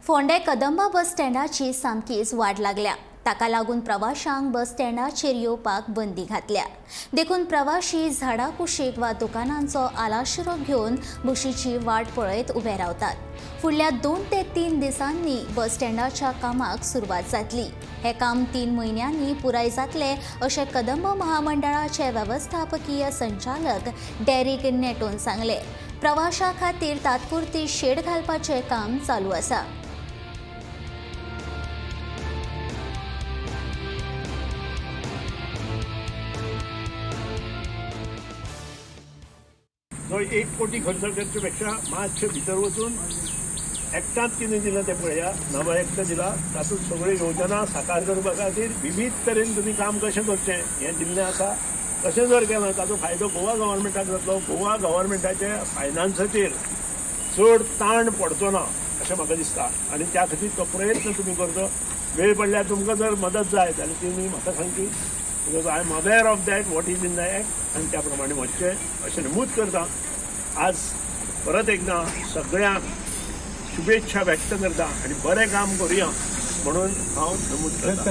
फोंडें कदंबा बस स्टँडाची सामकीच वाड लागल्या. ताका लागून प्रवाशांक बस स्टँडाचेर येवपाक बंदी घातल्या. देखून प्रवाशी झाडा कुशीक वा दुकानांचो आलाशिरो घेवन बशीची वाट पळयत उबे रावतात. फुडल्या 2 ते 3 दिसांनी बस स्टँडाच्या कामाक सुरवात जातली. हें काम 3 म्हयन्यांनी पुराय जातलें अशें कदंब महामंडळाचे वेवस्थापकीय संचालक डेरिक नेटोन सांगलें. प्रवाशां खातीर तात्पुरती शेड घालपाचें काम चालू आसा. जो 1 कोटी खर्च करचे पेक्षा मातशें भितर वचून एक्टांत कितें दिलां तें पळया. नवो एक्ट दिला तातूंत सगळ्यो योजना साकार करपा खातीर विवीध तरेन तुमी काम कशें करचें हें दिल्लें आसा. तशें जर केलें ताचो फायदो गोवा गव्हर्मेंटाक जातलो. गोवा गव्हर्मेंटाचे फायनान्साचेर चड ताण पडचो ना अशें म्हाका दिसता आनी त्या खातीर तो प्रयत्न तुमी करचो. वेळ पडल्यार तुमकां जर मदत जाय जाल्यार तुमी म्हाका सांगची, because I am aware of that what is in the act आनी त्या प्रमाणे वचचें अशें नमूद करता. आज परत एकदां सगळ्यांक शुभेच्छा व्यक्त करता आनी बरें काम करुया म्हणून हांव नमूद करता.